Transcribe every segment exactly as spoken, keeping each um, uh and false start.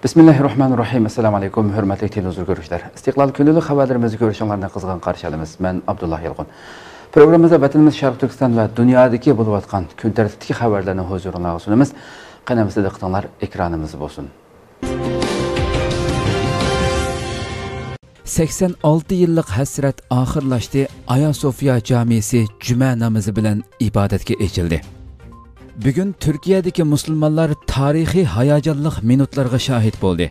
بىسمىللاھىررەھمانىررەھىم. ئەسسالامۇ ئەلەيكۇم، ھۆرمەتلىك تېلېۋىزور كۆرۈشلەر. ئىستىقلال كۈنلۈك خەۋەرلىرىمىزنى كۆرۈشۈڭلارنى قىزغىن قارشى ئالىمىز. مەن ئابدۇللا يالقۇن. پروگراممىمىزدا ۋەتىنىمىز شەرقىي تۈركىستان ۋە دۇنيادىكى بولۇۋاتقان كۈن تەرتىپتىكى خەۋەرلەرنى ھۇزۇرۇڭلارغا سۇنىمىز. قېنى ئەمىسە دىققىتىڭلار ئېكرانىمىزدا بولسۇن. سەكسەن ئالتە يىللىق ھەسرەت ئاخىرلاشتى، ئايا سوفىيا جامىسى جۈمە نامىزى بىلەن ئىبادەتكە ئېچىلدى. بۈگۈن تۈركىيەدىكى مۇسۇلمانلار تارىخىي ھاياجانلىق مىنۇتلارغا شاھىت بولدى.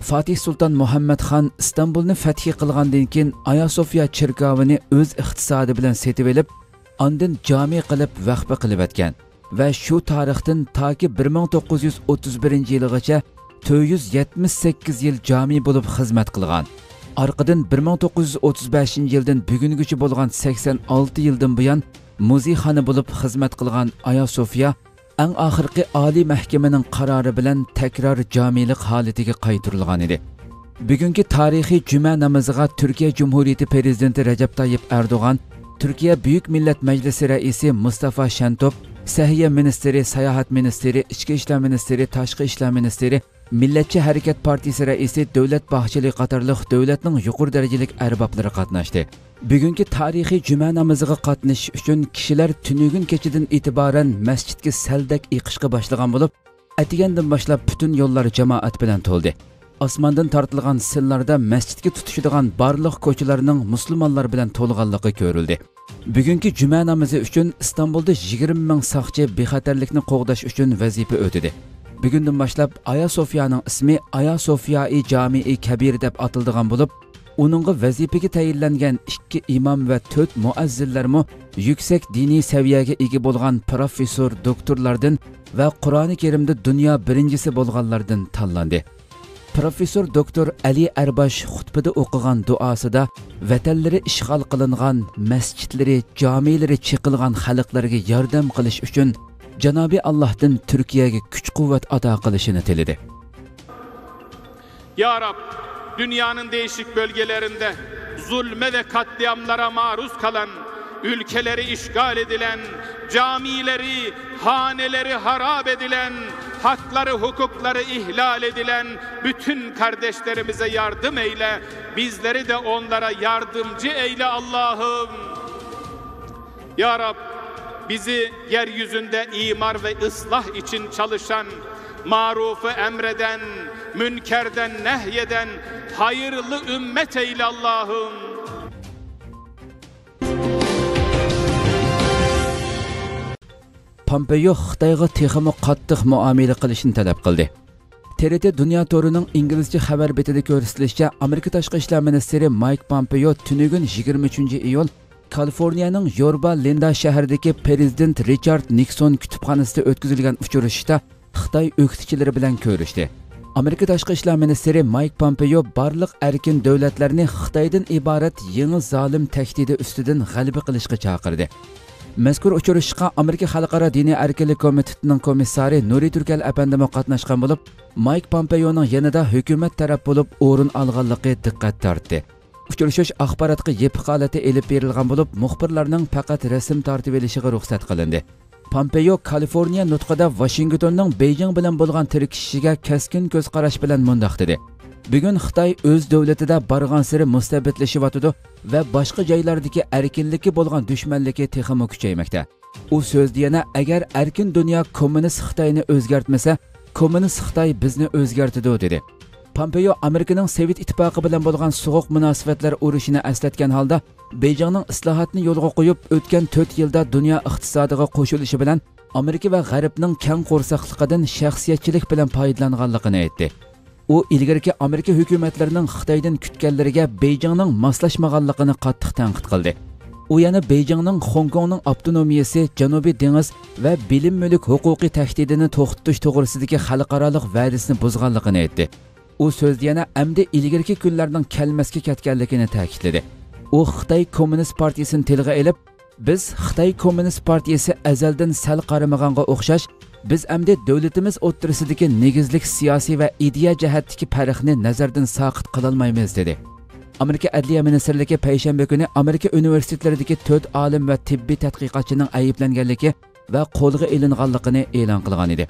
فاتىھ سۇلتان مۇھەممەد خان ئىستانبۇلنى فەتھى قىلغاندىن كېيىن، ئايا سوفىيا چېركاۋىنى ئۆز ئىقتىسادى بىلەن سېتىۋېلىپ، ئاندىن جامى قىلىپ ۋەخپە قىلىۋەتكەن ۋە شۇ تارىختىن تاكى بىر مىڭ توققۇز يۈز ئوتتۇز بىرىنچى يىلىغىچە تۆت يۈز يەتمىش سەككىز يىل جامى بولۇپ خىزمەت قىلغان. ئارقىدىن بىر مىڭ توققۇز يۈز ئوتتۇز بەشىنچى يىلدىن بۈگۈنگىچە بولغان سەكسەن ئالتە يىلدىن بۇيان مۇزېيخانا بولۇپ خىزمەت قىلغان ئايا سوفىيا ئەڭ ئاخىرقى ئالىي مەھكىمىنىڭ قارارى بىلەن تەكرار جامىلىق ھالىتىگە قايتۇرۇلغان ئىدى. بۈگۈنكى تارىخىي جۈمە نامىزىغا تۈركىيە جۇمھۇرىيىتى پىرېزىدېنتى رەجەپ تايىپ ئەردوغان، تۈركىيە بۈيۈك مىللەت مەجلىسى رەئىسى مۇستافا شەنتوپ، سەھىيە مىنىستىرى، ساياھەت مىنىستىرى، ئىچكى ئىشلار مىنىستىرى، تاشقى ئىشلار مىنىستىرى، مىللەتچى ھەرىكەت پارتىيىسى رەئىسى دۆلەت باخچىلى قاتارلىق دۆلەتنىڭ يۇقىرى دەرىجىلىك ئەربابلىرى قاتناشتى. بۈگۈنكى تارىخىي جۈمە نامىزىغا قاتنىشىش ئۈچۈن كىشىلەر تۈنۈگۈن كېچىدىن ئېتىبارەن مەسچىتكە سەلدەك ئېقىشقا باشلىغان بولۇپ، ئەتىگەندىن باشلاپ پۈتۈن يوللار جامائەت بىلەن تولدى. ئاسماندىن تارتىلغان سىنلاردا مەسچىتكە تۇتىشىدىغان بارلىق كوچىلارنىڭ مۇسۇلمانلار بىلەن تولغانلىقى كۆرۈلدى. بۈگۈنكى جۈمە نامىزى ئۈچۈن ئىستانبۇلدا يىگىرمە مىڭ ساقچى بىخەتەرلىكنى قوغداش ئۈچۈن ۋەزىپە ئۆتىدى. بۈگۈندىن باشلاپ ئايا سوفىيانىڭ ئىسمى ئايا سوفىيائى جامىئى كەبىر دەپ ئاتىلىدىغان بولۇپ، ئۇنىڭغا ۋەزىپىگە تەيىنلەنگەن ئىككى ئىمام ۋە تۆت مۇئەززىنلەرمۇ يۈكسەك دىنىي سەۋىيەگە ئىگە بولغان پروفېسسور، دوكتورلاردىن ۋە قۇرئانى كەرىمدە دۇنيا بىرىنچىسى بولغانلاردىن تاللاندى. پروفېسسور دوكتور ئەلى ئەرباش خۇتبىدە ئوقۇغان دۇئاسىدا ۋەتەنلىرى ئىشغال قىلىنغان، مەسچىتلىرى، جامىلىرى چېقىلغان خەلقلەرگە ياردەم قىلىش ئۈچۈن جانابى ئاللاھتىن تۈركىيەگە كۈچ-قۇۋۋەت ئاتا قىلىشىنى تىلىدى. Ya Rab, dünyanın değişik bölgelerinde zulme ve katliamlara maruz kalan, ülkeleri işgal edilen, camileri, haneleri harap edilen, hakları, hukukları ihlal edilen bütün kardeşlerimize yardım eyle, bizleri de onlara yardımcı eyle Allah'ım. Ya Rab, bizi yeryüzünde imar ve ıslah için çalışan, marufu emreden, münkerden nehyeden hayırlı ümmet eyle Allah'ım. پومپېيو خىتايغا تېخىمۇ قاتتىق مۇئامىلە قىلىشنى تەلەپ قىلدى. تې رې تې دۇنيا تورىنىڭ ئىنگلىزچە خەۋەر بېتىدە كۆرسىتىلىشىچە، ئامېرىكا تاشقى ئىشلار مىنىستىرى مايك پومپېيو تۈنۈگۈن يىگىرمە ئۈچىنچى ئىيۇل كالىفورنىيەنىڭ يوربا لىندا شەھىرىدىكى پىرېزىدېنت رىچارد نىكسون كۇتۇپخانىسىدا ئۆتكۈزۈلگەن ئۇچرىشىشتا خىتاي ئۆكتىچىلىرى بىلەن كۆرۈشتى. ئامېرىكا تاشقى ئىشلار مىنىستىرى مايك پومپېيو بارلىق ئەركىن دۆلەتلەرنى خىتايدىن ئىبارەت يېڭى زالىم تەھدىتى ئۈستىدىن غەلىبە قىلىشقا چاقىردى. مەزكۇر ئۇچرىشىشقا ئامېرىكا خەلقئارا دىنىي ئەركىنلىك كومىتېتىنىڭ كومىسسارى نۇرى تۈركەل ئەپەندىمۇ قاتناشقان بولۇپ، مايك پومپېيونىڭ يېنىدا ھۆكۈمەت تەرەپ بولۇپ ئورۇن ئالغانلىقى دىققەت تارتتى. ئۇچرىشىش ئاخباراتقا يېپىق ھالەتتە ئېلىپ بېرىلغان بولۇپ، مۇخبىرلارنىڭ پەقەت رەسىم تارتىۋېلىشىغا رۇخسەت قىلىندى. پومپېيو كالىفورنىيە نۇتقىدا ۋاشىنگتوننىڭ بېيجىڭ بىلەن بولغان تىركىشىشىگە كەسكىن كۆز قاراش بىلەن مۇنداق دېدى: بۈگۈن خىتاي ئۆز دۆلىتىدە بارغانسېرى مۇستەبىتلىشىۋاتىدۇ ۋە باشقا جايلاردىكى ئەركىنلىككە بولغان دۈشمەنلىكى تېخىمۇ كۈچەيمەكتە. ئۇ سۆزىدە يەنە، ئەگەر ئەركىن دۇنيا كوممۇنىست خىتاينى ئۆزگەرتمىسە، كوممۇنىست خىتاي بىزنى ئۆزگەرتىدۇ، دېدى. پومپېيو ئامېرىكىنىڭ سوۋېت ئىتتىپاقى بىلەن بولغان سوغۇق مۇناسىۋەتلەر ئۇرۇشىنى ئەسلەتكەن ھالدا، بېيجىڭنىڭ ئىسلاھاتنى يولغا قويۇپ، ئۆتكەن تۆت يىلدا دۇنيا ئىقتىسادىغا قوشۇلۇشى بىلەن ئامېرىكا ۋە غەربنىڭ كەڭ قورساقلىقىدىن شەخسىيەتچىلىك بىلەن پايدىلانغانلىقىنى ئېيتتى. ئۇ ئىلگىرىكى ئامېرىكا ھۆكۈمەتلىرىنىڭ خىتايدىن كۈتكەنلىرىگە بېيجىڭنىڭ ماسلاشمىغانلىقىنى قاتتىق تەنقىد قىلدى. ئۇ يەنە بېيجىڭنىڭ خوڭكوڭنىڭ ئاپتونومىيىسى، جەنۇبىي دېڭىز ۋە بىلىم مۈلۈك ھوقۇقى تەھدىتىنى توختىتىش توغرىسىدىكى خەلقئارالىق ۋەدىسىنى بۇزغانلىقىنى ئېيتتى. ئۇ سۆزىدە يەنە ئەمدى ئىلگىرىكى كۈنلەرنىڭ كەلمەسكە كەتكەنلىكىنى تەكىتلىدى. ئۇ خىتاي كوممۇنىست پارتىيىسىنى تىلغا ئېلىپ، بىز خىتاي كوممۇنىست پارتىيىسى ئەزەلدىن سەل قارىمىغانغا ئوخشاش، بىز ئەمدى دۆلىتىمىز ئوتتۇرىسىدىكى نېگىزلىك سىياسىي ۋە ئىدىيە جەھەتتىكى پەرقنى نەزەردىن ساقىت قىلالمايمىز، دېدى. ئامېرىكا ئەدلىيە مىنىستىرلىكى پەيشەنبە كۈنى ئامېرىكا ئۇنىۋېرسىتېتلىرىدىكى تۆت ئالىم ۋە تېببىي تەتقىقاتچىنىڭ ئەيىبلەنگەنلىكى ۋە قولغا ئېلىنغانلىقىنى ئېلان قىلغان ئىدى.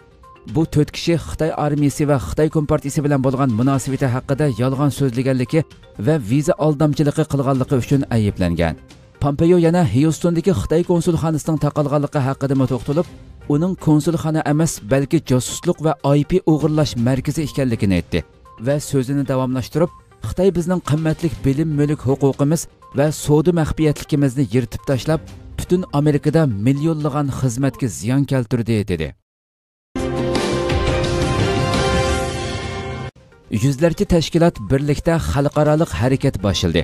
بۇ تۆت كىشى خىتاي ئارمىيىسى ۋە خىتاي كومپارتىيىسى بىلەن بولغان مۇناسىۋىتى ھەققىدە يالغان سۆزلىگەنلىكى ۋە ۋىزا ئالدامچىلىقى قىلغانلىقى ئۈچۈن ئەيىبلەنگەن. پامپېيو يەنە ھيۇستوندىكى خىتاي كونسۇلخانىسىنىڭ تاقالغانلىقى ھەققىدىمۇ توختىلىپ، ئۇنىڭ كونسۇلخانا ئەمەس، بەلكى جاسۇسلۇق ۋە ئاي پى ئوغرىلاش مەركىزى ئىكەنلىكىنى ئېيتتى ۋە سۆزىنى داۋاملاشتۇرۇپ، خىتاي بىزنىڭ قىممەتلىك بىلىم مۈلۈك ھوقۇقىمىز ۋە سودا مەخپىيەتلىكىمىزنى يىرتىپ تاشلاپ، پۈتۈن ئامېرىكىدا مىليونلىغان خىزمەتكە زىيان كەلتۈردى، دېدى. يۈزلەرچە تەشكىلات بىرلىكتە خەلقئارالىق ھەرىكەت باشلىدى.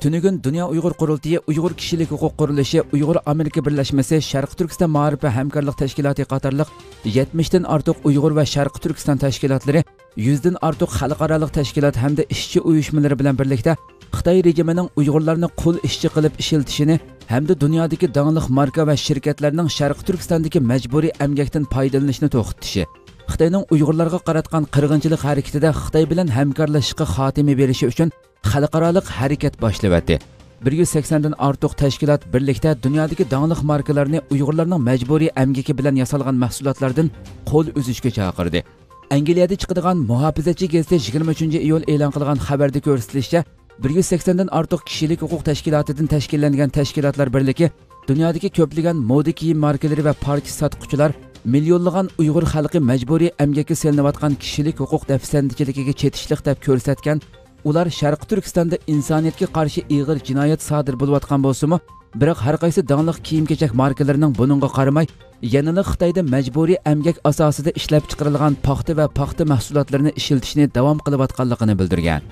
تۈنۈگۈن دۇنيا ئۇيغۇر قۇرۇلتىيى، ئۇيغۇر كىشىلىك ھوقۇق قۇرۇلۇشى، ئۇيغۇر ئامېرىكا بىرلەشمىسى، شەرقىي تۈركىستان مائارىپ ۋە ھەمكارلىق تەشكىلاتى قاتارلىق يەتمىشتىن ئارتۇق ئۇيغۇر ۋە شەرقىي تۈركىستان تەشكىلاتلىرى، يۈزدىن ئارتۇق خەلقئارالىق تەشكىلات ھەمدە ئىشچى ئۇيۇشمىلىرى بىلەن بىرلىكتە خىتاي رېجىمىنىڭ ئۇيغۇرلارنى قۇل ئىشچى قىلىپ ئىشلىتىشىنى ھەمدە دۇنيادىكى داڭلىق ماركا ۋە شىركەتلەرنىڭ شەرقىي تۈركىستاندىكى مەجبۇرىي ئەمگەكتىن پايدىلىنىشىنى توختىتىشى، خىتاينىڭ ئۇيغۇرلارغا قاراتقان قىرغىنچىلىق ھەرىكىتىدە خىتاي بىلەن ھەمكارلىشىشقا خاتىمە بېرىشى ئۈچۈن خەلقئارالىق ھەرىكەت باشلىۋەتتى. بىر يۈز سەكسەندىن ئارتۇق تەشكىلات بىرلىكتە دۇنيادىكى داڭلىق ماركىلارنى ئۇيغۇرلارنىڭ مەجبۇرىي ئەمگىكى بىلەن ياسالغان مەھسۇلاتلاردىن قول ئۈزۈشكە چاقىردى. ئەنگلىيەدە چىقىدىغان مۇھاپىزەتچى گېزىتى يىگىرمە ئۈچىنچى ئىيۇل ئېلان قىلغان خەۋەردە كۆرسىتىلىشىچە، بىر يۈز سەكسەندىن ئارتۇق كىشىلىك ھوقۇق تەشكىلاتىدىن تەشكىللەنگەن تەشكىلاتلار بىرلىكى دۇنيادىكى كۆپلىگەن مودا كىيىم ماركىلىرى ۋە پارچە ساتقۇچىلار مىليونلىغان ئۇيغۇر خەلقى مەجبۇرىي ئەمگەككە سېلىنىۋاتقان كىشىلىك ھوقۇق دەپسەندىچىلىكىگە چېتىشلىق دەپ كۆرسەتكەن، ئۇلار شەرقىي تۈركىستاندا ئىنسانىيەتكە قارشى ئېغىر جىنايەت سادىر بولۇۋاتقان بولسىمۇ، بىراق ھەر قايسى داڭلىق كىيىم-كېچەك ماركىلىرىنىڭ بۇنىڭغا قارىماي، يەنىلا خىتايدا مەجبۇرىي ئەمگەك ئاساسىدا ئىشلەپچىقىرىلغان پاختا ۋە پاختا مەھسۇلاتلىرىنى ئىشلىتىشنى داۋام قىلىۋاتقانلىقىنى بىلدۈرگەن.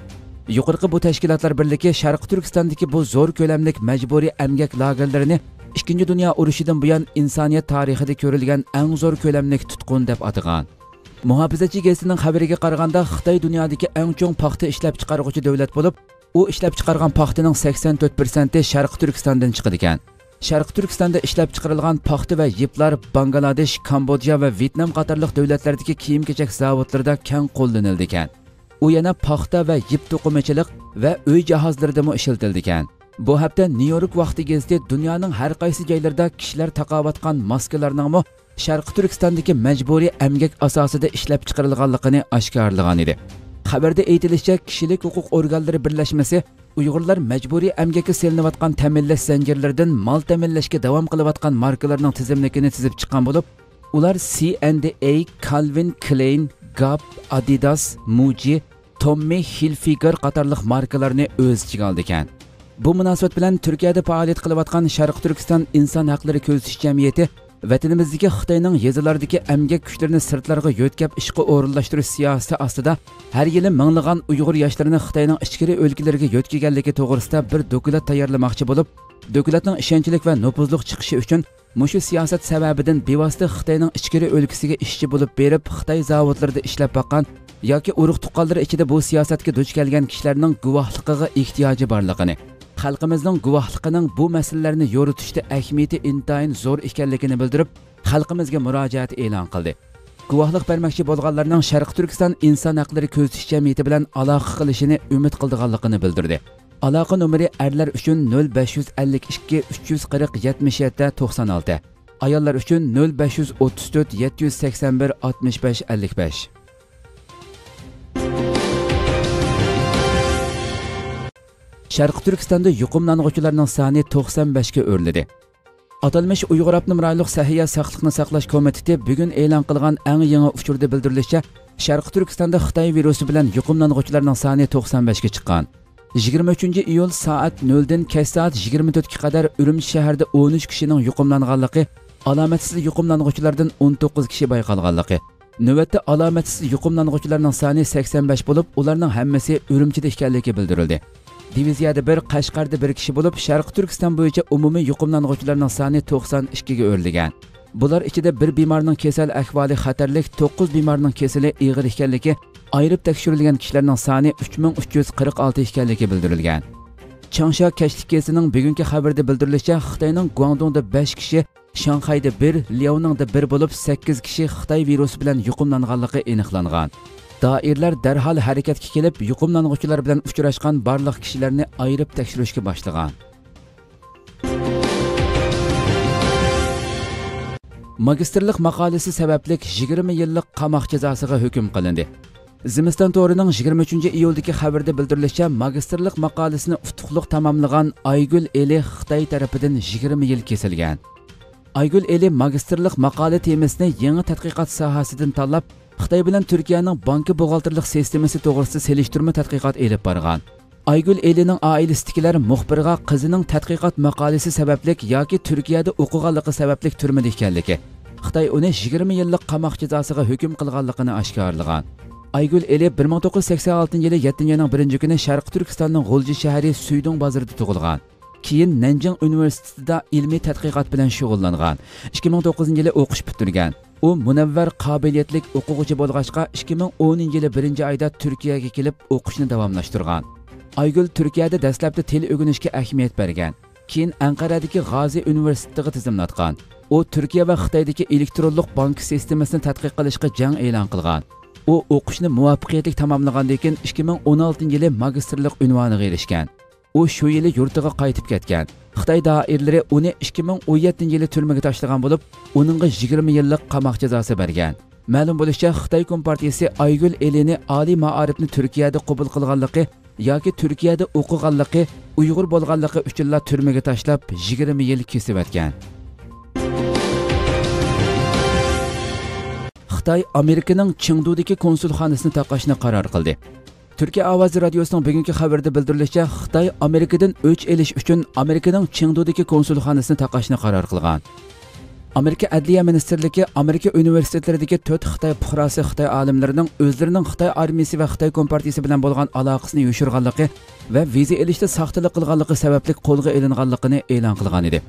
يۇقىرىقى بۇ تەشكىلاتلار بىرلىكى شەرقىي تۈركىستاندىكى بۇ زور كۆلەملىك مەجبۇرىي ئەمگەك لاگېرلىرىنى ئىككىنچى دۇنيا ئۇرۇشىدىن بۇيان ئىنسانىيەت تارىخىدا كۆرۈلگەن ئەڭ زور كۆلەملىك تۇتقۇن دەپ ئاتىغان. مۇھاپىزەتچى گېزىتىنىڭ خەۋىرىگە قارىغاندا، خىتاي دۇنيادىكى ئەڭ چوڭ پاختا ئىشلەپچىقارغۇچى دۆلەت بولۇپ، ئۇ ئىشلەپچىقارغان پاختىنىڭ سەكسەن تۆت پىرسەنتى شەرقىي تۈركىستاندىن چىقىدىكەن. شەرقىي تۈركىستاندا ئىشلەپچىقىرىلغان پاختا ۋە يىپلار بانگلادېش، كامبودژا ۋە ۋيېتنام قاتارلىق دۆلەتلەردىكى كىيىم-كېچەك زاۋۇتلىرىدا كەڭ قوللىنىلىدىكەن. ئۇ يەنە پاختا ۋە يىپ توقۇمىچىلىق ۋە ئۆي جاھازلىرىدىمۇ ئىشلىتىلىدىكەن. بۇ ھەپتە نيۇ يورك ۋاقتى گېزىتى دۇنيانىڭ ھەر قايسى جايلىرىدا كىشىلەر تاقاۋاتقان ماسكىلارنىڭمۇ شەرقىي تۈركىستاندىكى مەجبۇرىي ئەمگەك ئاساسىدا ئىشلەپچىقىرىلغانلىقىنى ئاشكارىلىغان ئىدى. خەۋەردە ئېيتىلىشىچە، كىشىلىك ھوقۇق ئورگانلىرى بىرلەشمىسى ئۇيغۇرلار مەجبۇرىي ئەمگەككە سېلىنىۋاتقان تەمىنلەش زەنجىرلىرىدىن مال تەمىنلەشكە داۋام قىلىۋاتقان ماركىلارنىڭ تىزىملىكىنى تىزىپ چىققان بولۇپ، ئۇلار سى ئەند ئېي، كالۋىن كلەين، گاپ، ئادىداس، مۇجى، توممى ھىلفىگەر قاتارلىق ماركىلارنى ئۆز ئىچىگە ئالىدىكەن. بۇ مۇناسىۋەت بىلەن تۈركىيەدە پائالىيەت قىلىۋاتقان شەرقىي تۈركىستان ئىنسان ھەقلىرى كۆزىتىش جەمئىيىتى ۋەتىنىمىزدىكى خىتاينىڭ يېزىلاردىكى ئەمگەك كۈچلىرىنى سىرتلارغا يۆتكەپ ئىشقا ئورۇنلاشتۇرۇش سىياسىتى ئاستىدا ھەر يىلى مىڭلىغان ئۇيغۇر ياشلىرىنى خىتاينىڭ ئىچكىرى ئۆلكىلىرىگە يۆتكىگەنلىكى توغرىسىدا بىر دوكلات تەييارلىماقچى بولۇپ، دوكلاتنىڭ ئىشەنچلىك ۋە نوپۇزلۇق چىقىشى ئۈچۈن مۇشۇ سىياسەت سەۋەبىدىن بىۋاسىتە خىتاينىڭ ئىچكىرى ئۆلكىسىگە ئىشچى بولۇپ بېرىپ، خىتاي زاۋۇتلىرىدا ئىشلەپ باققان ياكى ئۇرۇق-تۇغقانلىرى ئىچىدە بۇ سىياسەتكە دۇچ كەلگەن كىشىلەرنىڭ گۇۋاھلىقىغا ئېھتىياجى بارلىقىنى، خەلقىمىزنىڭ گۇۋاھلىقىنىڭ بۇ مەسىلىلەرنى يورۇتۇشتا ئەھمىيىتى ئىنتايىن زور ئىكەنلىكىنى بىلدۈرۈپ، خەلقىمىزگە مۇراجىئەت ئېلان قىلدى. گۇۋاھلىق بەرمەكچى بولغانلارنىڭ شەرقىي تۈركىستان ئىنسان ھەقلىرى كۆزىتىش جەمئىيىتى بىلەن ئالاقە قىلىشىنى ئۈمىد قىلىدىغانلىقىنى بىلدۈردى. ئالاقە نومۇرى ئەرلەر ئۈچۈن نۆل بەش يۈز ئەللىك ئىككى، ئۈچ يۈز قىرىق، يەتمىش يەتتە، توقسان ئالتە، ئاياللار ئۈچۈن نۆل بەش يۈز ئوتتۇز تۆت، يەتتە يۈز سەكسەن بىر، ئاتمىش بەش، ئەللىك بەش. شەرقىي تۈركىستاندا يۇقۇملانغۇچىلارنىڭ سانى توقسان بەشكە ئۆرلىدى. ئاتالمىش ئۇيغۇر ئاپتونوم رايونلۇق سەھىيە ساقلىقنى ساقلاش كومىتېتى بۈگۈن ئېلان قىلغان ئەڭ يېڭى ئۇچۇردا بىلدۈرۈلۈشىچە، شەرقىي تۈركىستاندا خىتاي ۋىرۇسى بىلەن يۇقۇملانغۇچىلارنىڭ سانى توقسان بەشكە چىققان. يىگىرمە ئۈچىنچى ئىيۇل سائەت نۆلدىن كەچ سائەت يىگىرمە تۆتكە قەدەر ئۈرۈمچى شەھىرىدە ئون ئۈچ كىشىنىڭ يۇقۇملانغانلىقى، ئالامەتسىز يۇقۇملانغۇچىلاردىن ئون توققۇز كىشى بايقالغانلىقى، نۆۋەتتە ئالامەتسىز يۇقۇملانغۇچىلارنىڭ سانى سەكسەن بەش بولۇپ، ئۇلارنىڭ ھەممىسى ئۈرۈمچىدە ئىكەنلىكى بىلدۈرۈلدى. دىۋىزىيەدە بىر، قەشقەردە بىر كىشى بولۇپ، شەرقىي تۈركىستان بويىچە ئومۇمىي يۇقۇملانغۇچىلارنىڭ سانى توقسان ئىككىگە ئۆرلىگەن. بۇلار ئىچىدە بىر بىمارنىڭ كېسەل ئەھۋالى خەتەرلىك، توققۇز بىمارنىڭ كېسىلى ئېغىر ئىكەنلىكى، ئايرىپ تەكشۈرۈلگەن كىشىلەرنىڭ سانى ئۈچ مىڭ ئۈچ يۈز قىرىق ئالتە ئىكەنلىكى بىلدۈرۈلگەن. چاڭشيا كەچلىك گېزىتىنىڭ بۈگۈنكى خەۋىرىدە بىلدۈرۈلۈشىچە، خىتاينىڭ گۇاڭدۇڭدا بەش كىشى، شاڭخەيدە بىر، لياۋنىڭدا بىر بولۇپ، سەككىز كىشى خىتاي ۋىرۇسى بىلەن يۇقۇملانغانلىقى ئېنىقلانغان. دائىرىلەر دەرھال ھەرىكەتكە كېلىپ، يۇقۇملانغۇچىلار بىلەن ئۇچراشقان بارلىق كىشىلەرنى ئايرىپ تەكشۈرۈشكە باشلىغان. ماگىستىرلىق ماقالىسى سەۋەبلىك يىگىرمە يىللىق قاماق جازاسىغا ھۆكۈم قىلىندى. زىمىستان تورىنىڭ يىگىرمە ئۈچىنچى ئىيۇلدىكى خەۋىرىدە بىلدۈرۈلۈشىچە، ماگىستىرلىق ماقالىسىنى ئۇتۇقلۇق تاماملىغان ئايگۈل ئېلى خىتاي تەرىپىدىن يىگىرمە يىل كېسىلگەن. ئايگۈل ئېلى ماگىستىرلىق ماقالە تېمىسىنى يېڭى تەتقىقات ساھەسىدىن تاللاپ، خىتاي بىلەن تۈركىيەنىڭ بانكا بوغالتىرلىق سىستېمىسى توغرىسىدا سېلىشتۇرما تەتقىقات ئېلىپ بارغان. ئايگۈل ئېلىنىڭ ئائىلىسىدىكىلەر مۇخبىرغا قىزىنىڭ تەتقىقات ماقالىسى سەۋەبلىك ياكى تۈركىيەدە ئوقۇغانلىقى سەۋەبلىك تۈرمىدە ئىكەنلىكى، خىتاي ئۇنى يىگىرمە يىللىق قاماق جازاسىغا ھۆكۈم قىلغانلىقىنى ئاشكارىلىغان. ئايگۈل ئېلى بىر مىڭ توققۇز يۈز سەكسەن ئالتىنچى يىلى يەتتىنچى ئاينىڭ بىرىنچى كۈنى شەرقىي تۈركىستاننىڭ غۇلجا شەھىرى سۈيدۈڭ بازىرىدا تۇغۇلغان. كېيىن نەنجىڭ ئۇنىۋېرسىتېتىدا ئىلمىي تەتقىقات بىلەن شۇغۇللانغان. ئىككى مىڭ توققۇزىنچى يىلى ئوقۇش پۈتتۈرگەن. ئۇ مۇنەۋۋەر، قابىلىيەتلىك ئوقۇغۇچى بولغاچقا، ئىككى مىڭ ئونىنچى يىلى بىرىنچى ئايدا تۈركىيەگە كېلىپ ئوقۇشنى داۋاملاشتۇرغان. ئايگۈل تۈركىيەدە دەسلەپتە تىل ئۆگىنىشكە ئەھمىيەت بەرگەن. كېيىن ئەنقەرەدىكى غازى ئۇنىۋېرسىتېتىغا تىزىملاتقان. ئۇ تۈركىيە ۋە خىتايدىكى ئېلېكترونلۇق بانكا سىستېمىسىنى تەتقىق قىلىشقا جەڭ ئېلان قىلغان. ئۇ ئوقۇشنى مۇۋەپپەقىيەتلىك تاماملىغاندىن كېيىن، ئىككى مىڭ ئون ئالتىنچى يىلى ماگىستىرلىق ئۇنۋانىغا ئېرىشكەن. ئۇ شۇ يىلى يۇرتىغا قايتىپ كەتكەن. خىتاي دائىرىلىرى ئۇنى ئىككى مىڭ ئون يەتتىنچى يىلى تۈرمىگە تاشلىغان بولۇپ، ئۇنىڭغا يىگىرمە يىللىق قاماق جازاسى بەرگەن. مەلۇم بولۇشىچە، خىتاي كومپارتىيىسى ئايگۈل ئېلىنى ئالىي مائارىپنى تۈركىيەدە قوبۇل قىلغانلىقى ياكى تۈركىيەدە ئوقۇغانلىقى، ئۇيغۇر بولغانلىقى ئۈچۈنلا تۈرمىگە تاشلاپ، يىگىرمە يىل كېسىۋەتكەن. خىتاي ئامېرىكىنىڭ چېڭدۇدىكى كونسۇلخانىسىنى تاقاشنى قارار قىلدى. تۈركىيە ئاۋازى رادىيوسىنىڭ بۈگۈنكى خەۋىرىدە بىلدۈرۈلۈشىچە، خىتاي ئامېرىكىدىن ئۆچ ئېلىش ئۈچۈن ئامېرىكىنىڭ چېڭدۇدىكى كونسۇلخانىسىنى تاقاشنى قارار قىلغان. ئامېرىكا ئەدلىيە مىنىستىرلىكى ئامېرىكا ئۇنىۋېرسىتېتلىرىدىكى تۆت خىتاي پۇقراسى خىتاي ئالىملىرىنىڭ ئۆزلىرىنىڭ خىتاي ئارمىيىسى ۋە خىتاي كومپارتىيىسى بىلەن بولغان ئالاقىسىنى يوشۇرغانلىقى ۋە ۋىزا ئېلىشتا ساختىلىق قىلغانلىقى سەۋەبلىك قولغا ئېلىنغانلىقىنى ئېلان قىلغان ئىدى.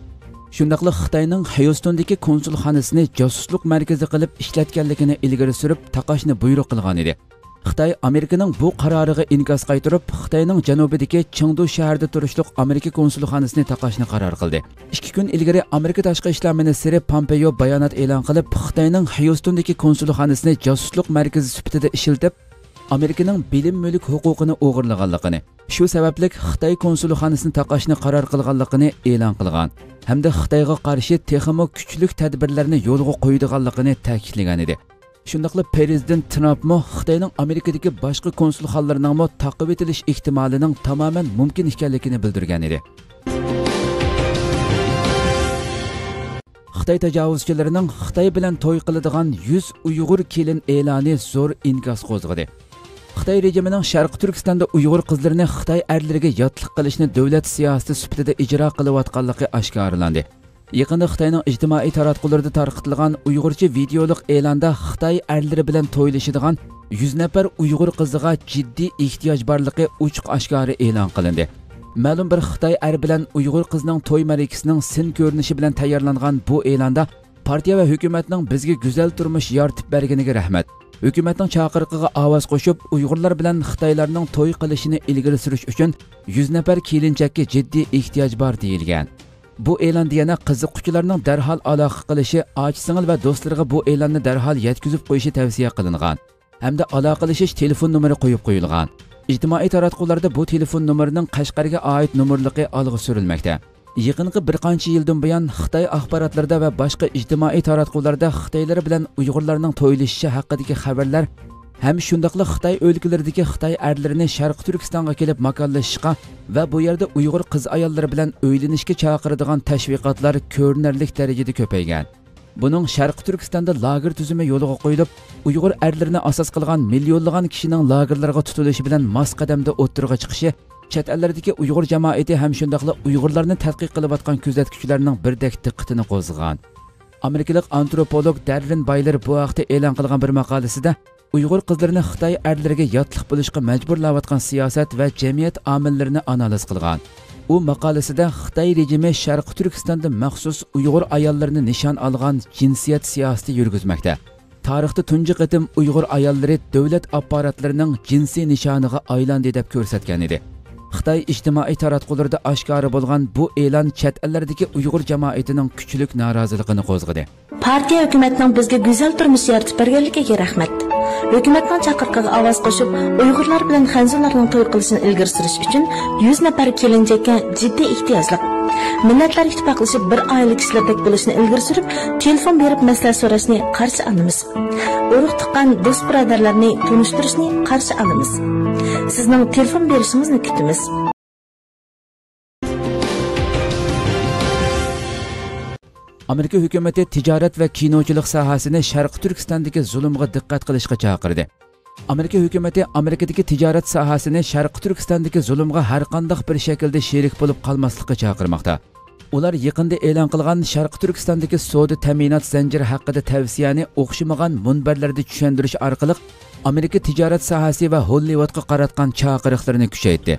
شۇنداقلا خىتاينىڭ خيۇستوندىكى كونسۇلخانىسىنى جاسۇسلۇق مەركىزى قىلىپ ئىشلەتكەنلىكىنى ئىلگىرى سۈرۈپ، تاقاشنى بۇيرۇق قىلغان ئىدى. خىتاي ئامېرىكىنىڭ بۇ قارارىغا ئىنكاس قايتۇرۇپ، خىتاينىڭ جەنۇبىدىكى چېڭدۇ شەھىرىدە تۇرۇشلۇق ئامېرىكا كونسۇلخانىسىنى تاقاشنى قارار قىلدى. ئىككى كۈن ئىلگىرى ئامېرىكا تاشقى ئىشلار مىنىستىرى پامپېيو بايانات ئېلان قىلىپ، خىتاينىڭ خيۇستوندىكى كونسۇلخانىسىنى جاسۇسلۇق مەركىزى سۈپىتىدە ئىشلىتىپ، ئامېرىكىنىڭ بىلىم مۈلۈك ھوقۇقىنى ئوغرىلىغانلىقىنى، شۇ سەۋەبلىك خىتاي كونسۇلخانىسىنى تاقاشنى قارار قىلغانلىقىنى ئېلان قىلغان ھەمدە خىتايغا قارشى تېخىمۇ كۈچلۈك تەدبىرلەرنى يولغا قويىدىغانلىقىنى تەكىتلىگەن ئىدى. شۇنداقلا پىرېزىدېنت ترامپمۇ خىتاينىڭ ئامېرىكىدىكى باشقا كونسۇلخانىلىرىنىڭمۇ تاقىۋېتىلىش ئېھتىمالىنىڭ تامامەن مۇمكىن ئىكەنلىكىنى بىلدۈرگەن ئىدى. خىتاي تاجاۋۇزچىلىرىنىڭ خىتاي بىلەن توي قىلىدىغان يۈز ئۇيغۇر كېلىن ئېلانى زور ئىنكاس قوزغىدى. خىتاي رېجىمىنىڭ شەرقىي تۈركىستاندا ئۇيغۇر قىزلىرىنى خىتاي ئەرلىرىگە ياتلىق قىلىشنى دۆلەت سىياسىتى سۈپىتىدە ئىجرا قىلىۋاتقانلىقى ئاشكارىلاندى. يېقىندا خىتاينىڭ ئىجتىمائىي تاراتقۇلىرىدا تارقىتىلغان ئۇيغۇرچە ۋىدېئولۇق ئېلاندا خىتاي ئەرلىرى بىلەن تويلىشىدىغان يۈز نەپەر ئۇيغۇر قىزىغا جىددىي ئېھتىياج بارلىقى ئوچۇق ئاشكارا ئېلان قىلىندى. مەلۇم بىر خىتاي ئەر بىلەن ئۇيغۇر قىزنىڭ توي مەرىكىسىنىڭ سىن كۆرۈنۈشى بىلەن تەييارلانغان بۇ ئېلاندا، پارتىيە ۋە ھۆكۈمەتنىڭ بىزگە گۈزەل تۇرمۇش يارىتىپ بەرگىنىگە رەھمەت، ھۆكۈمەتنىڭ چاقىرىقىغا ئاۋاز قوشۇپ، ئۇيغۇرلار بىلەن خىتايلارنىڭ توي قىلىشىنى ئىلگىرى سۈرۈش ئۈچۈن يۈز نەپەر كېلىنچەككە جىددىي ئېھتىياج بار، دېيىلگەن. بۇ ئېلاندا يەنە قىزىققۇچىلارنىڭ دەرھال ئالاقە قىلىشى، ئاچا-سىڭىل ۋە دوستلىرىغا بۇ ئېلاننى دەرھال يەتكۈزۈپ قويۇشى تەۋسىيە قىلىنغان ھەمدە ئالاقىلىشىش تېلېفون نومۇرى قويۇپ قويۇلغان. ئىجتىمائىي تاراتقۇلاردا بۇ تېلېفون نومۇرىنىڭ قەشقەرگە ئائىت نومۇرلۇقى ئالغا سۈرۈلمەكتە. يېقىنقى بىر قانچە يىلدىن بۇيان خىتاي ئاخباراتلىرىدا ۋە باشقا ئىجتىمائىي تاراتقۇلاردا خىتايلار بىلەن ئۇيغۇرلارنىڭ تويلىشىشى ھەققىدىكى خەۋەرلەر ھەم شۇنداقلا خىتاي ئۆلكىلىرىدىكى خىتاي ئەرلىرىنى شەرقىي تۈركىستانغا كېلىپ ماكانلىشىشقا ۋە بۇ يەردە ئۇيغۇر قىز-ئاياللىرى بىلەن ئۆيلىنىشكە چاقىرىدىغان تەشۋىقاتلار كۆرۈنەرلىك دەرىجىدە كۆپەيگەن. بۇنىڭ شەرقىي تۈركىستاندا لاگېر تۈزۈمى يولغا قويۇلۇپ، ئۇيغۇر ئەرلىرىنى ئاساس قىلغان مىليونلىغان كىشىنىڭ لاگېرلارغا تۇتۇلۇشى بىلەن ماس قەدەمدە ئوتتۇرىغا چىقىشى چەت ئەللەردىكى ئۇيغۇر جامائىتى ھەم شۇنداقلا ئۇيغۇرلارنى تەتقىق قىلىۋاتقان كۆزەتكۈچىلەرنىڭ بىردەك دىققىتىنى قوزغىغان. ئامېرىكىلىق ئانتروپولوگ دەررېن بايلېر بۇ ھەقتە ئېلان قىلغان بىر ماقالىسىدە، ئۇيغۇر قىزلىرىنى خىتاي ئەرلىرىگە ياتلىق بولۇشقا مەجبۇرلاۋاتقان سىياسەت ۋە جەمئىيەت ئامىللىرىنى ئانالىز قىلغان. ئۇ ماقالىسىدە خىتاي رېجىمى شەرقىي تۈركىستاندا مەخسۇس ئۇيغۇر ئاياللىرىنى نىشان ئالغان جىنسىيەت سىياسىتى يۈرگۈزمەكتە. تارىختا تۇنجى قېتىم ئۇيغۇر ئاياللىرى دۆلەت ئاپپاراتلىرىنىڭ جىنسىي نىشانىغا ئايلاندى، دەپ كۆرسەتكەن ئىدى. خىتاي ئىجتىمائىي تاراتقۇلىرىدا ئاشكارا بولغان بۇ ئېلان چەت ئەللەردىكى ئۇيغۇر جامائىتىنىڭ كۈچلۈك نارازىلىقىنى قوزغىدى. پارتىيە ھۆكۈمەتنىڭ بىزگە گۈزەل تۇرمۇش يارىتىپ بەرگەنلىكىگە رەھمەت. ھۆكۈمەتنىڭ چاقىرىقىغا ئاۋاز قوشۇپ، ئۇيغۇرلار بىلەن خەنزۇلارنىڭ توي قىلىشىنى ئىلگىرى سۈرۈش ئۈچۈن يۈز نەپەر كېلىنچەككە جىددىي ئېھتىياجلىق. مىللەتلەر ئىتتىپاقلىشىپ، بىر ئائىلە كىشىلىرىدەك بولۇشنى ئىلگىرى سۈرۈپ، تېلېفون بېرىپ مەسلىھەت سوراشنى قارشى ئالىمىز. ئۇرۇق-تۇغقان، دوست-بۇرادەرلەرنى تونۇشتۇرۇشنى قارشى ئالىمىز. سىزنىڭ تېلېفون بېرىشىڭىزنى كۈتىمىز. ئامېرىكا ھۆكۈمىتى تىجارەت ۋە كىنوچىلىق ساھەسىنى شەرقىي تۈركىستاندىكى زۇلۇمغا دىققەت قىلىشقا چاقىردى. ئامېرىكا ھۆكۈمىتى ئامېرىكىدىكى تىجارەت ساھەسىنى شەرقىي تۈركىستاندىكى زۇلۇمغا ھەرقانداق بىر شەكىلدە شېرىك بولۇپ قالماسلىققا چاقىرماقتا. ئۇلار يېقىندا ئېلان قىلغان شەرقىي تۈركىستاندىكى سودا تەمىنات زەنجىرى ھەققىدە تەۋسىيەنى ئوخشىمىغان مۇنبەرلەردە چۈشەندۈرۈش ئارقىلىق ئامېرىكا تىجارەت ساھەسى ۋە ھوللىۋۇدقا قاراتقان چاقىرىقلىرىنى كۈچەيتتى.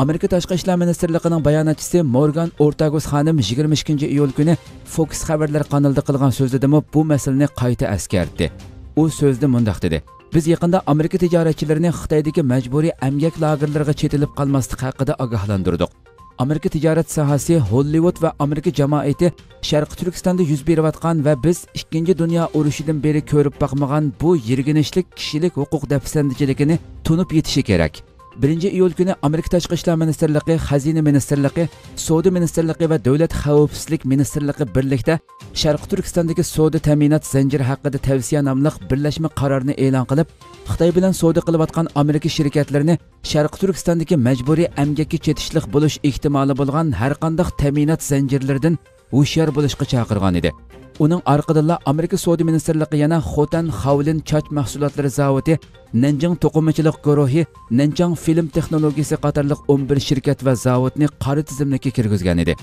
ئامېرىكا تاشقى ئىشلار مىنىستىرلىقىنىڭ باياناتچىسى مورگان ئورتاگۇس خانىم يىگىرمە ئىككىنچى ئىيۇل كۈنى فوكس خەۋەرلەر قانىلىدا قىلغان سۆزىدىمۇ بۇ مەسىلىنى قايتا ئەسكەرتتى. ئۇ سۆزىدە مۇنداق دېدى: «بىز يېقىندا ئامېرىكا تىجارەتچىلىرىنى خىتايدىكى مەجبۇرىي ئەمگەك لاگېرلىرىغا چېتىلىپ قالماسلىق ھەققىدە ئاگاھلاندۇردۇق.» ئامېرىكا تىجارەت ساھەسى، ھوللىۋۇد ۋە ئامېرىكا جامائىتى شەرقىي تۈركىستاندا يۈز بېرىۋاتقان ۋە بىز ئىككىنچى دۇنيا ئۇرۇشىدىن بېرى كۆرۈپ باقمىغان بۇ يىرگىنچلىك كىشىلىك ھوقۇق دەپسەندىچىلىكىنى تونۇپ يېتىشى كېرەك. بىرىنچى ئىيۇل كۈنى ئامېرىكا تاشقى ئىشلار مىنىستىرلىقى، خەزىنە مىنىستىرلىقى، سودا مىنىستىرلىقى ۋە دۆلەت خەۋپسىزلىك مىنىستىرلىقى بىرلىكتە شەرقىي تۈركىستاندىكى سودا تەمىنات زەنجىرى ھەققىدە تەۋسىيە ناملىق بىرلەشمە قارارنى ئېلان قىلىپ، خىتاي بىلەن سودا قىلىۋاتقان ئامېرىكا شىركەتلىرىنى شەرقىي تۈركىستاندىكى مەجبۇرىي ئەمگەككە چېتىشلىق بولۇش ئېھتىمالى بولغان ھەرقانداق تەمىنات زەنجىرلىرىدىن ھوشيار بولۇشقا چاقىرغان ئىدى. ئۇنىڭ ئارقىدىنلا ئامېرىكا سودا مىنىستىرلىقى يەنە خوتەن خاۋلىن چاچ مەھسۇلاتلىرى زاۋۇتى، نەنجىڭ توقۇمىچىلىق گۇرۇھى، نەنجاڭ فىلىم تېخنولوگىيىسى قاتارلىق ئون بىر شىركەت ۋە زاۋۇتنى قارا تىزىملىككە كىرگۈزگەن ئىدى.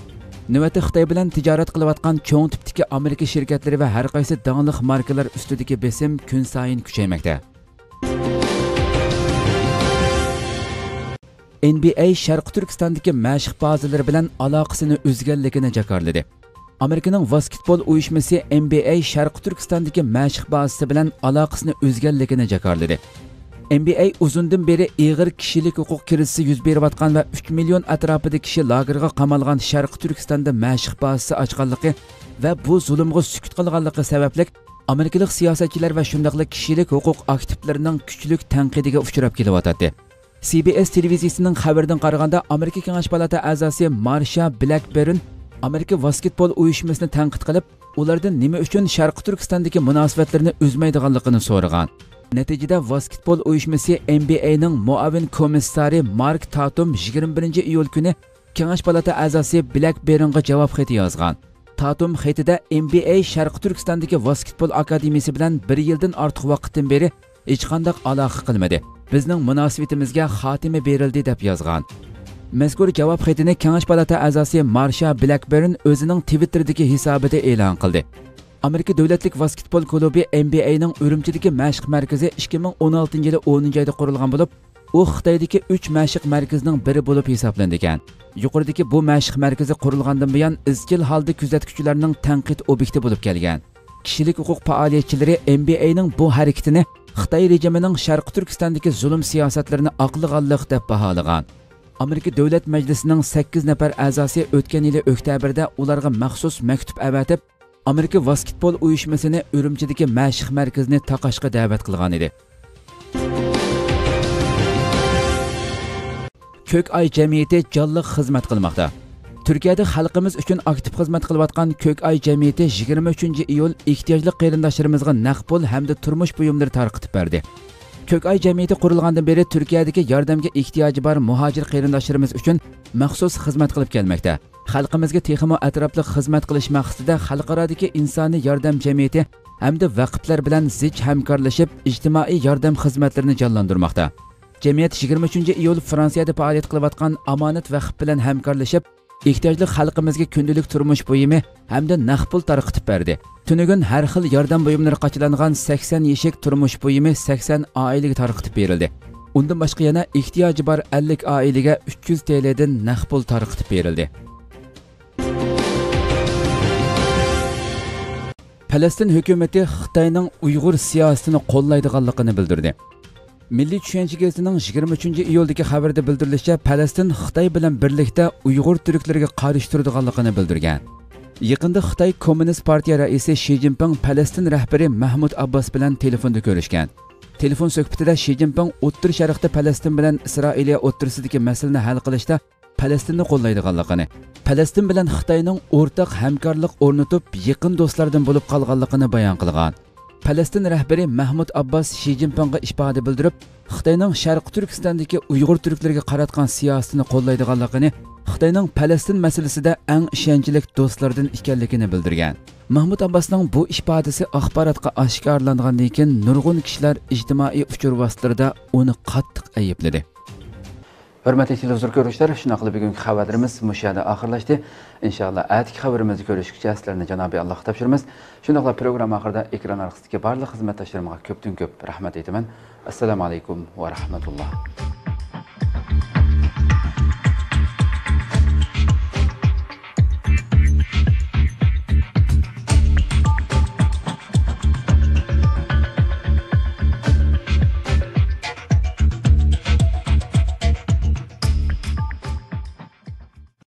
نۆۋەتتە خىتاي بىلەن تىجارەت قىلىۋاتقان چوڭ تىپتىكى ئامېرىكا شىركەتلىرى ۋە ھەرقايسى داڭلىق ماركىلار ئۈستىدىكى بېسىم كۈنسايىن كۈچەيمەكتە. ئېن بى ئەي شەرقىي تۈركىستاندىكى مەشىق بازىلىرى بىلەن ئالاقىسىنى ئۈزگەنلىكىنى جاكارلىدى. ئامېرىكىنىڭ ۋاسكېتبول ئۇيۇشمىسى ئېن بى ئەي شەرقىي تۈركىستاندىكى مەشىق بازىسى بىلەن ئالاقىسىنى ئۈزگەنلىكىنى جاكارلىدى. ئېن بى ئەي ئۇزۇندىن بېرى ئېغىر كىشىلىك ھوقۇق كىرىزىسى يۈز بېرىۋاتقان ۋە ئۈچ مىليون ئەتراپىدا كىشى لاگېرغا قامالغان شەرقىي تۈركىستاندا مەشىق بازىسى ئاچقانلىقى ۋە بۇ زۇلۇمغا سۈكۈت قىلغانلىقى سەۋەبلىك، ئامېرىكىلىق سىياسەتچىلەر ۋە شۇنداقلا كىشىلىك ھوقۇق ئاكتىپلىرىنىڭ كۈچلۈك تەنقىدىگە ئۇچراپ كېلىۋاتاتتى. سى بى ئېس تېلېۋىزىيىسىنىڭ خەۋىرىدىن قارىغاندا، ئامېرىكا كېڭەش پالاتا ئەزاسى مارشا بلەكبېرن ئامېرىكا ۋاسكېتبول ئۇيۇشمىسىنى تەنقىد قىلىپ، ئۇلاردىن نېمە ئۈچۈن شەرقىي تۈركىستاندىكى مۇناسىۋەتلىرىنى ئۈزمەيدىغانلىقىنى سورىغان. نەتىجىدە، ۋاسكېتبول ئۇيۇشمىسى ئېن بى ئەينىڭ مۇئاۋىن كومىسسارى مارك تاتۇم يىگىرمە بىرىنچى ئىيۇل كۈنى كېڭەش پالاتا ئەزاسى بلەكبېرنغا جاۋاب خېتى يازغان. تاتۇم خېتىدە ئېن بى ئەي شەرقىي تۈركىستاندىكى ۋاسكېتبول ئاكادېمىيىسى بىلەن بىر يىلدىن ئارتۇق ۋاقىتتىن بېرى ھېچقانداق ئالاقە قىلمىدى. بىزنىڭ مۇناسىۋىتىمىزگە خاتىمە بېرىلدى، دەپ يازغان. مەزكۇر جاۋاب خېتىنى كېڭەش پالاتا ئەزاسى مارشا بلەكبېرن ئۆزىنىڭ تىۋىتتېردىكى ھېسابىدا ئېلان قىلدى. ئامېرىكا دۆلەتلىك ۋاسكېتبول كۇلۇبى ئېن بى ئەينىڭ ئۈرۈمچىدىكى مەشىق مەركىزى ئىككى مىڭ ئون ئالتىنچى يىلى ئونىنچى ئايدا قۇرۇلغان بولۇپ، ئۇ خىتايدىكى ئۈچ مەشىق مەركىزىنىڭ بىرى بولۇپ ھېسابلىنىدىكەن. يۇقىرىدىكى بۇ مەشىق مەركىزى قۇرۇلغاندىن بۇيان ئىزچىل ھالدا كۆزەتكۈچىلەرنىڭ تەنقىد ئوبيېكتى بولۇپ كەلگەن. كىشىلىك ھوقۇق پائالىيەتچىلىرى ئېن بى ئەينىڭ بۇ ھەرىكىتىنى خىتاي رېجىمىنىڭ شەرقىي تۈركىستاندىكى زۇلۇم سىياسەتلىرىنى ئاقلىغانلىق دەپ باھالىغان. ئامېرىكا دۆلەت مەجلىسىنىڭ سەككىز نەپەر ئەزاسى ئۆتكەن يىلى ئۆكتەبىردە ئۇلارغا مەخسۇس مەكتۇپ ئەۋەتىپ، ئامېرىكا ۋاسكېتبول ئۇيۇشمىسىنى ئۈرۈمچىدىكى مەشىق مەركىزىنى تاقاشقا دەۋەت قىلغان ئىدى. كۆك ئاي جەمئىيىتى جانلىق خىزمەت قىلماقتا. تۈركىيەدە خەلقىمىز ئۈچۈن ئاكتىپ خىزمەت قىلىۋاتقان كۆك ئاي جەمئىيىتى يىگىرمە ئۈچىنچى ئىيۇل ئېھتىياجلىق قېرىنداشلىرىمىزغا نەق پۇل ھەمدە تۇرمۇش بۇيۇملىرى تارقىتىپ بەردى. كۆك ئاي جەمئىيىتى قۇرۇلغاندىن بېرى تۈركىيەدىكى ياردەمگە ئېھتىياجى بار مۇھاجىر قېرىنداشلىرىمىز ئۈچۈن مەخسۇس خىزمەت قىلىپ كەلمەكتە. خەلقىمىزگە تېخىمۇ ئەتراپلىق خىزمەت قىلىش مەقسىتىدە خەلقئارادىكى ئىنسانىي ياردەم جەمئىيىتى ھەمدە ۋەقىپلەر بىلەن زىچ ھەمكارلىشىپ، ئىجتىمائىي ياردەم خىزمەتلىرىنى جانلاندۇرماقتا. جەمئىيەت يىگىرمە ئۈچىنچى ئىيۇل فرانسىيەدە پائالىيەت قىلىۋاتقان ئامانەت ۋەقىپ بىلەن ھەمكارلىشىپ، ئېھتىياجلىق خەلقىمىزگە كۈندىلىك تۇرمۇش بۇيۇمى ھەمدە نەق پۇل تارقىتىپ بەردى. تۈنۈگۈن ھەر خىل ياردەم بۇيۇملىرى قاچىلانغان سەكسەن يېشىك تۇرمۇش بۇيۇمى سەكسەن ئائىلىگە تارقىتىپ بېرىلدى. ئۇندىن باشقا يەنە ئېھتىياجى بار ئەللىك ئائىلىگە ئۈچ يۈز تىي لىدىن نەق پۇل تارقىتىپ بېرىلدى. پەلەستىن ھۆكۈمىتى خىتاينىڭ ئۇيغۇر سىياسىتىنى قوللايدىغانلىقىنى بىلدۈردى. مىللىي چۈشەنچە گېزىتىنىڭ يىگىرمە ئۈچىنچى ئىيۇلدىكى خەۋىرىدە بىلدۈرۈلۈشىچە، پەلەستىن خىتاي بىلەن بىرلىكتە ئۇيغۇر تۈركلىرىگە قارشى تۇرىدىغانلىقىنى بىلدۈرگەن. يېقىندا خىتاي كوممۇنىست پارتىيە رەئىسى شى جىنپىڭ پەلەستىن رەھبىرى مەھمۇد ئابباس بىلەن تېلېفوندا كۆرۈشكەن. تېلېفون سۆھبىتىدە شى جىنپىڭ ئوتتۇرا شەرقتە پەلەستىن بىلەن ئىسرائىلىيە ئوتتۇرىسىدىكى مەسىلىنى ھەل قىلىشتا پەلەستىننى قوللايدىغانلىقىنى، پەلەستىن بىلەن خىتاينىڭ ئورتاق ھەمكارلىق ئورنىتىپ، يېقىن دوستلاردىن بولۇپ قالغانلىقىنى بايان قىلغان. پەلەستىن رەھبىرى مەھمۇد ئابباس شى جىنپىڭغا ئىپادە بىلدۈرۈپ، خىتاينىڭ شەرقىي تۈركىستاندىكى ئۇيغۇر تۈركلىرىگە قاراتقان سىياسىتىنى قوللايدىغانلىقىنى، خىتاينىڭ پەلەستىن مەسىلىسىدە ئەڭ ئىشەنچلىك دوستلاردىن ئىكەنلىكىنى بىلدۈرگەن. مەھمۇد ئابباسنىڭ بۇ ئىپادىسى ئاخباراتقا ئاشكارىلانغاندىن كېيىن، نۇرغۇن كىشىلەر ئىجتىمائىي ئۇچۇر ۋاسىتىلىرىدا ئۇنى قاتتىق ئەيىبلىدى. ھۆرمەتلىك تېلېۋىزور كۆرۈشلەر، شۇنداقلا بۈگۈنكى خەۋەرلىرىمىز مۇشۇ يەردە ئاخىرلاشتى. ئىنشائاللا، ئەتىكى خەۋىرىمىزدە كۆرۈشكىچە سىلەرنى جانابىي ئاللاغا تاپشۇرىمىز. شۇنداقلا پروگرامما ئاخىرىدا ئېكران ئارقىسىدىكى بارلىق خىزمەتداشلىرىمغا كۆپتىن كۆپ رەھمەت ئېيتىمەن. ئەسسالامۇ ئەلەيكۇم ۋە رەھمەتۇللا.